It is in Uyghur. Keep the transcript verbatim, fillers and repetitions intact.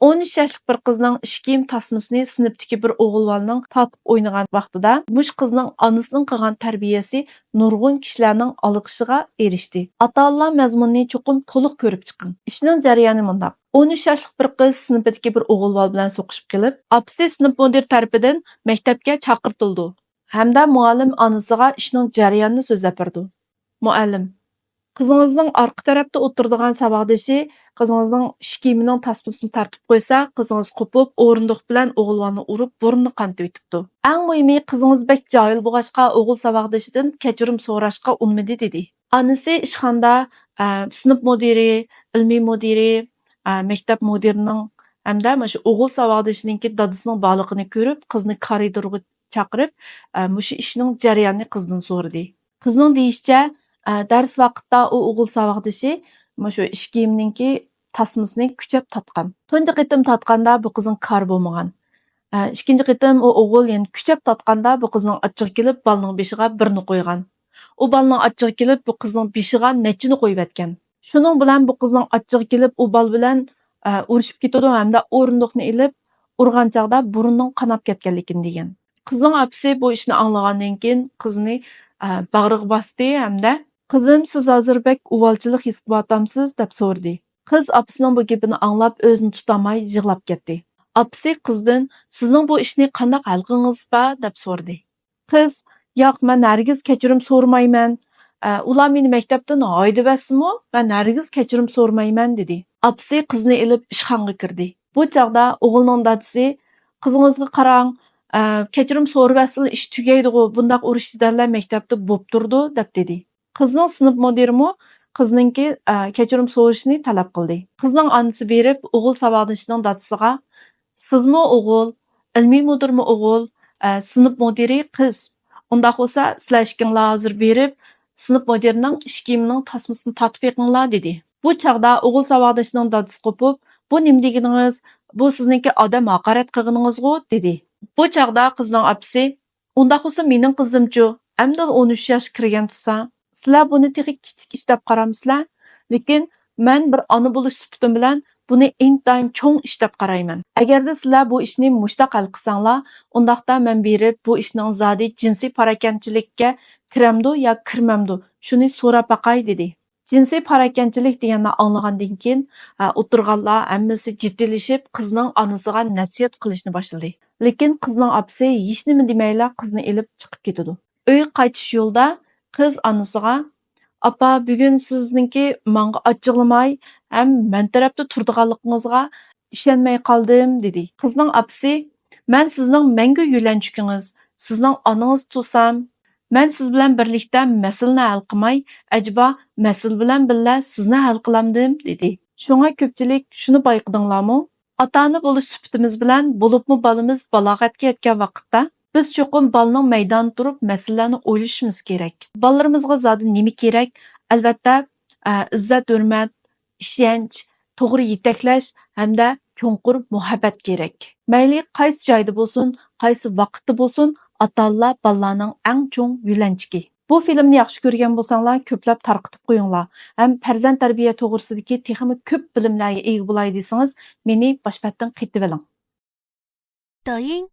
ئون ئۈچ ياشلىق بىر قىزنىڭ ئىش كىيىم تاسمىسىنى سىنىپتىكى بىر ئوغۇل بالىنىڭ تارتىپ ئوينىغان ۋاقتىدا، مۇشۇ قىزنىڭ ئانىسىنىڭ قىلغان تەربىيەسى نۇرغۇن كىشىلەرنىڭ ئالقىشىغا ئېرىشتى. ئاتا-ئانىلار مەزمۇننى چوقۇم تولۇق كۆرۈپ چىقىڭ. ئىشنىڭ جەريانى مۇنداق. ئون ئۈچ ياشلىق بىر قىز سىنىپىدىكى بىر ئوغۇل بالا بىلەن سوقۇشۇپ قېلىپ، ئاپىسى سىنىپ مۇدىرى تەرىپىدىن مەكتەپكە چاقىرتىلىدۇ ھەمدە مۇئەللىم ئانىسىغا ئىشنىڭ جەريانىنى سۆزلەپ بېرىدۇ. مۇئەللىم، قىزىڭىزنىڭ ئارقا تەرەپتە ئولتۇرىدىغان ساۋاقدىشى قىزىڭىزنىڭ ئىش كىيىمىنىڭ تاسمىسىنى تارتىپ قويسا، قىزىڭىز قوپۇپ، ئورۇندۇق بىلەن ئوغۇل بالىنى ئۇرۇپ، بۇرنىنى قانىتىۋېتىپتۇ. ئەڭ مۇھىمى، قىزىڭىز بەك جاھىل بولغاچقا، ئوغۇل ساۋاقدىشىدىن كەچۈرۈم سوراشقا ئۇنىمىدى، دېدى. ئانىسى ئىشخانىدا، ئە، سىنىپ مۇدىرى، ئىلمىي مۇدىرى، ئە، مەكتەپ مۇدىرىنىڭ ھەمدە مانا شۇ ئوغۇل ساۋاقدىشىنىڭكى دادىسىنىڭ بارلىقىنى كۆرۈپ، قىزنى كارىدورغا چاقىرىپ، ئە، مۇشۇ ئىشنىڭ جەريانىنى قىزدىن سورىدى. قىزنىڭ دېيىشىچە، ئە، دەرس ۋاقتىدا ئۇ ئوغۇل ساۋاقدىشى مۇشۇ ئىش كىيىمىنىڭكى تاسمىسىنى كۈچەپ تارتقان. تۇنجى قېتىم تارتقاندا بۇ قىزنىڭ كارى بولمىغان. ئە، ئىككىنچى قېتىم ئۇ ئوغۇل يەنە كۈچەپ تارتقاندا بۇ قىزنىڭ ئاچچىقى كېلىپ بالىنىڭ بېشىغا بىرنى قويغان. ئۇ بالىنىڭ ئاچچىقى كېلىپ بۇ قىزنىڭ بېشىغا نەچچىنى قويۇۋەتكەن. شۇنىڭ بىلەن بۇ قىزنىڭ ئاچچىقى كېلىپ ئۇ بالا بىلەن، ئە، ئۇرۇشۇپ كېتىدۇ ھەمدە ئورۇندۇقنى ئېلىپ ئۇرغان چاغدا بۇرنىنىڭ قاناپ كەتكەنلىكىنى دېگەن. قىزنىڭ ئاپىسى بۇ ئىشنى ئاڭلىغاندىن كېيىن قىزنى، ئە، باغرىغا باستى ھەمدە، «قىزىم، سىز ھازىر بەك ئۇۋالچىلىق ھېس قىلىۋاتامسىز؟» دەپ سورىدى. قىز ئاپىسىنىڭ بۇ گېپىنى ئاڭلاپ ئۆزىنى تۇتالماي يىغلاپ كەتتى. ئاپىسى قىزدىن، «سىزنىڭ بۇ ئىشنى قانداق ھەل قىلغىڭىز بار؟» دەپ سورىدى. قىز، «ياق، مەن ھەرگىز كەچۈرۈم سورىمايمەن. ئە، ئۇلار مېنى مەكتەپتىن ھايدىۋەتسىمۇ، مەن ھەرگىز كەچۈرۈم سورىمايمەن» دېدى. ئاپىسى قىزنى ئېلىپ ئىشخانىغا كىردى. بۇ چاغدا ئوغلىنىڭ دادىسى، «قىزىڭىزغا قاراڭ، ئە، كەچۈرۈم سورىۋەتسىلا ئىش تۈگەيدىغۇ، بۇنداق ئۇرۇش-جېدەللەر مەكتەپتە بوپ تۇرىدۇ» دەپ دېدى. قىزنىڭ سىنىپ مۇدىرىمۇ قىزنىڭكى، ئە، كەچۈرۈم سورىشىنى تەلەپ قىلدى. قىزنىڭ ئانىسى بېرىپ ئوغۇل ساۋاقدىشىنىڭ دادىسىغا، «سىزمۇ ئوغۇل، ئىلمىي مۇدىرمۇ ئوغۇل، ئە، سىنىپ مۇدىرى قىز. ئۇنداق بولسا سىلەر ئىككىڭلار ھازىر بېرىپ سىنىپ مۇدىرىنىڭ ئىش كىيىمىنىڭ تاسمىسىنى تارتىپ بېقىڭلار» دېدى. بۇ چاغدا ئوغۇل ساۋاقدىشىنىڭ دادىسى قوپۇپ، «بۇ نېمە دېگىنىڭىز؟ بۇ سىزنىڭكى ئادەم ھاقارەت قىلغىنىڭىزغۇ؟» دېدى. بۇ چاغدا قىزنىڭ ئاپىسى، «ئۇنداق بولسا مېنىڭ قىزىمچۇ؟ ئەمدىلا ئون ئۈچ ياشقا كىرگەن تۇرسا. سىلەر بۇنى تېخى كىچىك ئىش دەپ قارامسىلەر؟ لېكىن مەن بىر ئانا بولۇش سۈپىتىم بىلەن بۇنى ئىنتايىن چوڭ ئىش دەپ قارايمەن. ئەگەردە سىلەر بۇ ئىشنى مۇشتاق ھەل قىلساڭلار، ئۇنداقتا مەن بېرىپ بۇ ئىشنىڭ زادى جىنسىي پاراكەندىچىلىككە كىرەمدۇ يا كىرمەمدۇ، شۇنى سوراپ باقاي» دېدى. جىنسىي پاراكەندىچىلىك دېگەننى ئاڭلىغاندىن كېيىن، ئە، ئولتۇرغانلار ھەممىسى جىددىيلىشىپ، قىزنىڭ ئانىسىغا نەسىھەت قىلىشنى باشلىدى. لېكىن قىزنىڭ ئاپىسى ھېچنېمە دېمەيلا قىزنى ئېلىپ چىقىپ كېتىدۇ. ئۆيگە قايتىش يولىدا قىز ئانىسىغا، «ئاپا، بۈگۈن سىزنىڭكى ماڭا ئاچچىقلىماي ھەم مەن تەرەپتە تۇرىدىغانلىقىڭىزغا ئىشەنمەي قالدىم» دېدى. قىزنىڭ ئاپىسى، «مەن سىزنىڭ مەڭگۈ يۆلەنچۈكىڭىز، سىزنىڭ ئانىڭىز تۇرسام، مەن سىز بىلەن بىرلىكتە مەسىلىنى ھەل قىلماي، ئەجەبا مەسىلە بىلەن بىللە سىزنى ھەل قىلامدىم؟» دېدى. شۇڭا كۆپچىلىك شۇنى بايقىدىڭلارمۇ؟ ئاتا-ئانا بولۇش سۈپىتىمىز بىلەن، بولۇپمۇ بالىمىز بالاغەتكە يەتكەن ۋاقىتتا، بىز چوقۇم بالىنىڭ مەيدانىدا تۇرۇپ مەسىلىلەرنى ئويلىشىمىز كېرەك. بالىلىرىمىزغا زادى نېمە كېرەك؟ ئەلۋەتتە، ئە، ئىززەت-ھۆرمەت، ئىشەنچ، توغرا يېتەكلەش ھەمدە چوڭقۇر مۇھەببەت كېرەك. مەيلى قايسى جايدا بولسۇن، قايسى ۋاقىتتا بولسۇن، ئاتا-ئانىلار بالىلارنىڭ ئەڭ چوڭ يۆلەنچۈكى. بۇ فىلىمنى ياخشى كۆرگەن بولساڭلار، كۆپلەپ تارقىتىپ قويۇڭلار ھەم پەرزەنت تەربىيە توغرىسىدىكى تېخىمۇ كۆپ بىلىملەرگە ئىگە بولاي دېسىڭىز، مېنى باش بەتتىن قېتىۋېلىڭ. 抖音、